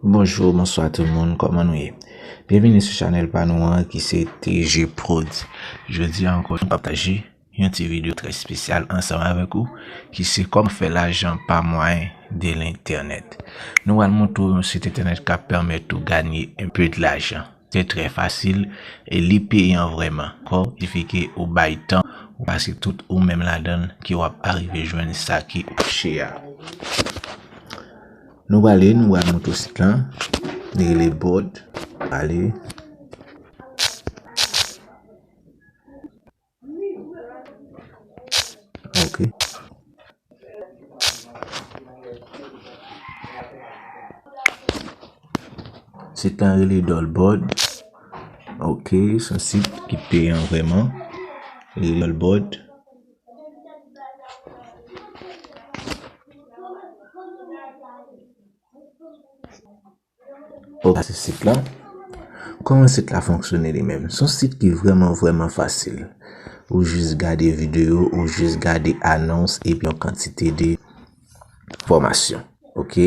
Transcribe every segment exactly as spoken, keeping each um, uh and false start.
Bonjou, bonswa tout moun, kòman nou ye? Byenvini sou chanèl pa nou an ki se T G Prod. Jodi a ankò, nou pataje yon ti videyo trè espesyal ansanm avèk ou, ki se kòman fè lajan pa mwayen de lentènèt. Nou pral montre w yon sit entènèt k ap pèmèt ou ganye enpe de lajan. Se trè fasil e li peyan vrèman. Kò, sifi ke ou bay tan, ou pase tout ou menm ladan l, ke w ap arive jwenn sa ke ou chèche a. Nou prale, nou pral montre w sit lan. Li rele Bard. Ale. Ok. Sit lan rele Dollbard. Ok, se yon sit ki peyan vrèman. Rele Dollbard. Ok, sa se sit lan. Kòman sit la fonksyone li menm? Se yon sit ki vrèman, vrèman fasil. Ou jis gade videyo, ou jis gade anons epi yon kantite de fòmasyon. Ok?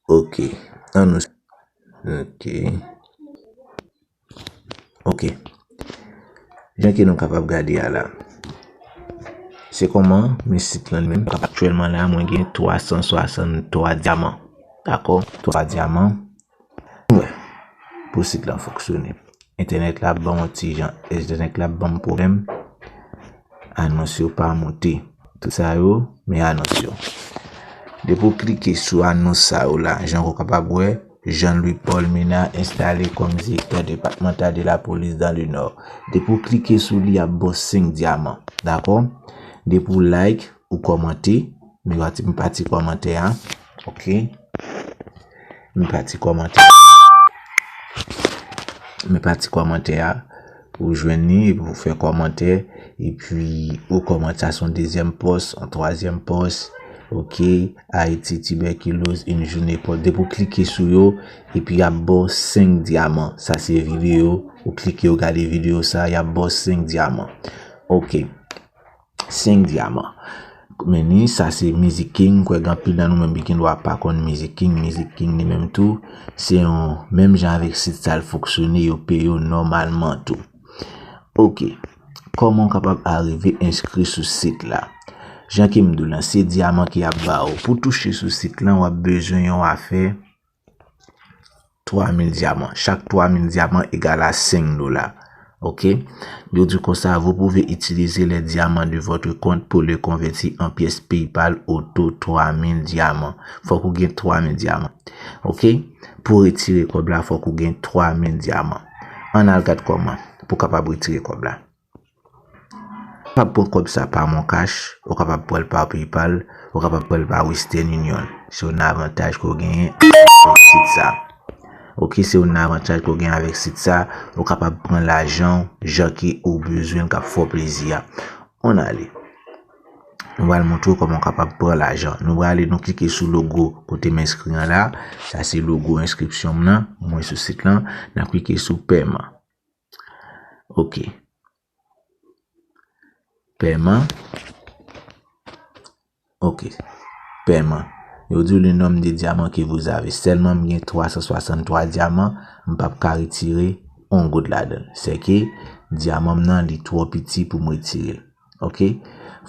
Ok. Ann nou. Ok. Ok. Jan ke nou kapab gade a la. Se kòman men sit lan li menm. Aktyèlman la, mwen gen twa san swasanntwa dyaman. Dakò? Twa dyaman. Wè. Pou sit lan fonksyone. Entènèt la ap ban m yon ti jan. Entènèt la ap ban m pwoblèm. Anons yo pa monte. Tout sa yo, men anons yo. Depi w klike sou anons sa yo la, jan w kapab wè, Jean-Louis Paul Ménard installé comme directeur départemental de la police dans le Nord. Depi w klike sou li, y ap ba w senk dyaman. Dakò? Depi w like, ou kòmante, men w ap ti, m pati kòmantè a. Ok? M pati kòmantè a. M pati kòmantè a. Ou jwenn li, epi ou fè kòmantè. Epi ou kòmantè a, se yon dezyèm pòs, yon twazyèm pòs. Ok, Ayiti, tibèkiloz, une journée pour. Depi w klike sou yo, epi y ap ba w senk dyaman. Sa se videyo, ou klike, ou gade videyo sa, y ap ba w senk dyaman. Ok, senk dyaman. Men ni, sa se Mizik King, m kwè gen anpil nan nou menm ki gendwa pa konn Mizik King. Mizik King li menm tou, se yon, menm jan avèk sit sa l fonksyone, yo peye w nòmalman tou. Ok. Kòman w kapab arive enskri sou sit la? Jan ke m di w lan, se dyaman ke y ap ba w. Pou touche sou sit lan, w ap bezwen yon afè twa mil dyaman. Chak twa mil dyaman egal a senk dola. Ok? Yo di konsa, vous pouvez utiliser les diamants de votre compte pour les convertir en pièces PayPal auto twa mil dyaman. Fòk ou gen twa mil dyaman. Ok? Pou retire kòb la, fòk ou gen twa mil dyaman. Ann al gad kòman pou w kapab retire kòb la. Ou kapab pran kòb sa pa MonCash, ou kapab pran l pa PayPal, ou kapab pran l pa Western Union. Se yon avantaj ke w genyen avèk sit sa. Ok, se yon avantaj ke w genyen avèk sit sa. Ou kapab pran lajan w jan ke ou bezwen l k ap fè w plezi a. Ann ale. Nou pral montre w kòman w kapab pran lajan. Nou prale, nou klike sou logo kote m enskri an la. Sa se logo enskripsyon m nan. Mwen sou sit lan. N ap klike sou pèman. Ok. Pèman. Ok. Pèman. Yo di w le nombre de diamants que vous avez. Sèlman m gen twa san swasanntwa dyaman, m p ap ka retire yon goud ladan l. Sèke dyaman m nan, li twò piti pou m retire l. Ok?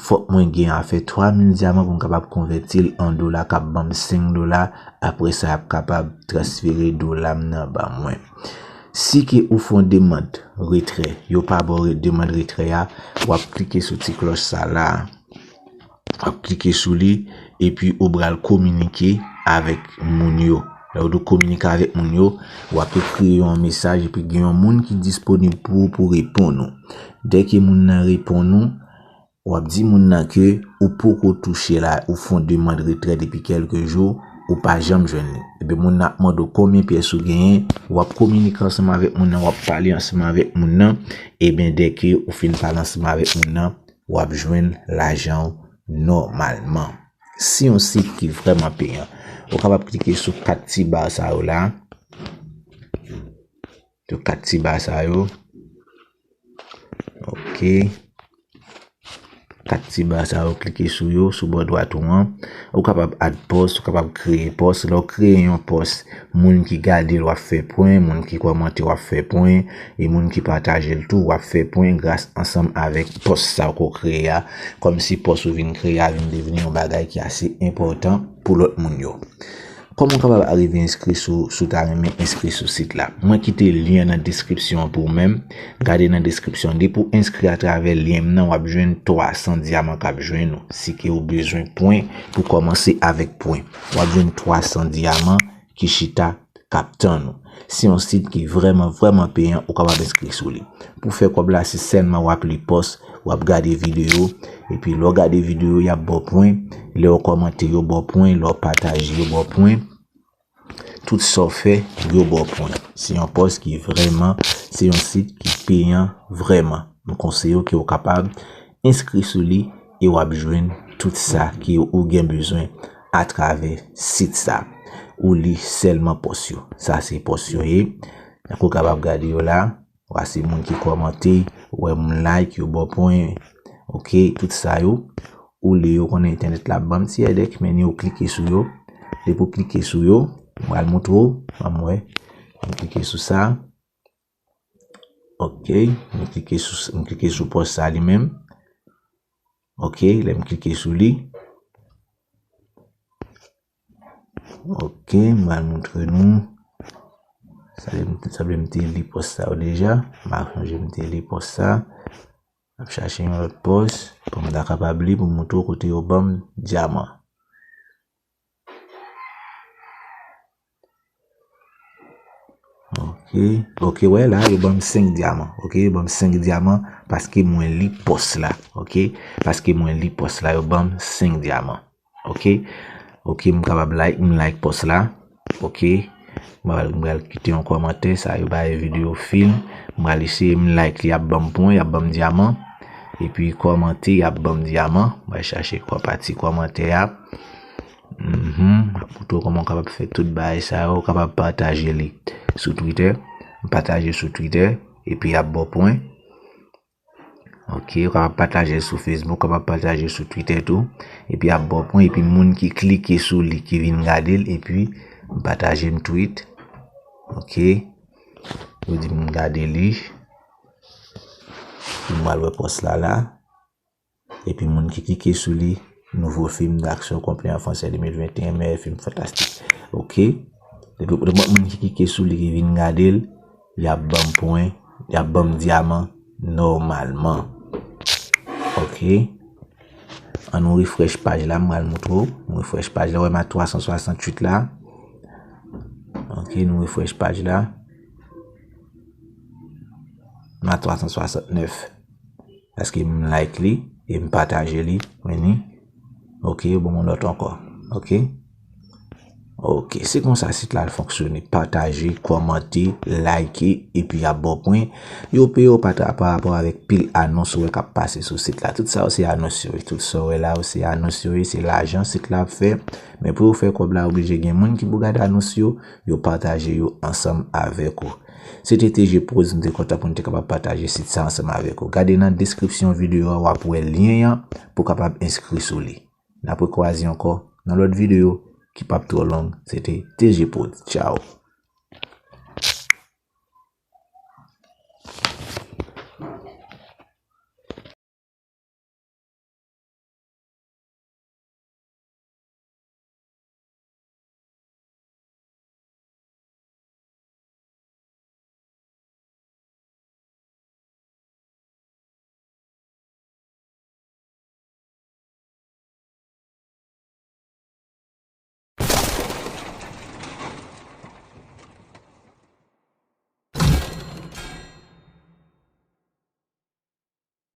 Fòk mwen gen afè twa mil dyaman pou m kapab konvèti l an dola k ap ban m senk dola. Apre sa, y ap kapab transfere dola m nan ban mwen. Si ke ou fè yon demann retrè, yo pa ba w re-, demann retrè a, w ap klike sou ti klòch sa la a. W ap klike sou li, epi ou pral kominike avèk moun yo. Lè w di w kominike avèk moun yo, w ap ekri yo yon mesaj, epi gen yon moun ki disponib pou ou pou reponn ou. Dèke moun nan reponn ou, w ap di moun nan ke ou poko touche la, ou fè yon demann retrè depi kèlke jou, ou pa janm jwenn li. Ebyen, moun nan ap mande w konbyen pyès ou genyen, w ap kominike ansanm avèk moun nan, w ap pale ansanm avèk moun nan. Ebyen, dèke ou fin pale ansanm avèk moun nan, w ap jwenn lajan w nòmalman. Se yon sit ki vrèman peyan. Ou kapab klike sou kat ti ba sa yo la. Sou kat ti ba sa yo. Ok. kat ti ba sa yo, klike sou yo, sou bò dwat ou an. Ou kapab add post, ou kapab kreye post. Lè w kreye yon post, moun ki gade l w ap fè pwen, moun ki kòmante w ap fè pwen, e moun ki pataje l tou w ap fè pwen gras ansanm avèk post sa ke w kreye a. Kòmsi post ou vin kreye a vin devni yon bagay ki ase enpòtan pou lòt moun yo. Kòman w kapab arive enskri sou, si w ta renmen enskri sou sit la? Mwen kite lyen nan deskripsyon an pou ou menm. Gade nan deskripsyon. Depi w enskri atravè lyen m nan, w ap jwenn twa san dyaman k ap jwenn ou. Si ke w bezwen pwen pou kòmanse avèk pwen, w ap jwenn twa san dyaman ki chita k ap tann ou. Se yon sit ki vrèman, vrèman peyan, ou kapab enskri sou li. Pou fè kòb la, se sèlman w ap li post, w ap gade videyo, epi lè w gade videyo, y ap ba w pwen, lè w kòmante, yo ba w pwen, lè w pataje, yo ba w pwen. Tout sa w fè, yo ba w pwen. Se yon post ki vrèman, se yon sit ki peyan vrèman. M konseye w ke w kapab enskri sou li e w ap jwenn tout sa ke ou gen bezwen atravè sit sa. Ou li sèlman post yo. Sa se post yo ye. Tankou w kapab gade yo la. Wa se moun ki kòmante, ou wè moun like, yo ba w pwen. Oke, tout sa yo. Ou li yo, konnen entènèt la ap ban m ti èdèk, men ni ou klike sou yo. Depi w klike sou yo, m pral montre w, ban m wè. M klike sou sa. Oke, m klike sou, m klike sou post sa li menm. Oke, lè m klike sou li. Oke, m pral montre nou. Sa vle, sa vle m te li post sa yo deja. M pa sonje m te li post sa. M ap chache yon lòt post pou m ta kapab li pou m montre w kote yo ban m dyaman. Oke, oke, wè la, yo ban m senk dyaman. Oke, yo ban m senk dyaman paske mwen li post la. Oke, paske mwen li post la, yo ban m senk dyaman. Oke, oke, m kapab like, m like post la. Oke, m pral, m pral kite yon kòmantè, sa yo bay videyo film. M pral eseye m like li, y ap ban m pwen, y ap ban m dyaman. Epi kòmante, y ap ban m dyaman. M pral chache kò pati kòmantè a. Mhm. M ap montre w kòman w kapab fè tout bagay sa yo. Ou kapab pataje li sou Twitter. Pataje sou Twitter. Epi y ap ba w pwen. Oke, ou kapab pataje l sou Facebook, ou kapab pataje l sou Twitter tou. Epi y ap ba w pwen, epi moun ki klike sou li, ki vin gade l, epi m pataje m tweet. Oke. Yo di m gade li. M pral wè post la la. Epi moun ki klike sou li, nouvo film d'action complet en français deux mille vingt et un, meilleur film fantastique. Oke. Depi, depi moun ki klike sou li ki vin gade l, y ap ban m pwen, y ap ban m dyaman nòmalman. Oke. An nou refresh paj la, m pral montre w. Nou refresh paj la, wè m a twa san swasantuit la. Oke, nou refresh paj la. M a twa san swasantnèf. Paske m like li e m pataje li, men ni. Oke, yo ban m yon lòt ankò. Oke. Oke, se konsa sit la al fonksyone. Pataje, kòmante, like, epi y ap ba w pwen. Yo peye w pa, pa rapò avèk pil anons ou wè k ap pase sou sit la. Tout sa yo se anons yo ye. Tout sa w wè la yo se anons yo ye, se lajan sit la ap fè. Men pou yo fè kòb la, oblije gen moun ki pou gade anons yo, yo pataje yo ansanm avèk ou. Se te T J Pros, m te kontan pou n te kapab pataje sit sa ansanm avèk ou. Gade nan deskripsyon videyo a, w ap wè lyen an pou w kapab enskri sou li. N ap rekwaze ankò nan lòt videyo ki p ap twò long. Se te T J Pros. Tchao.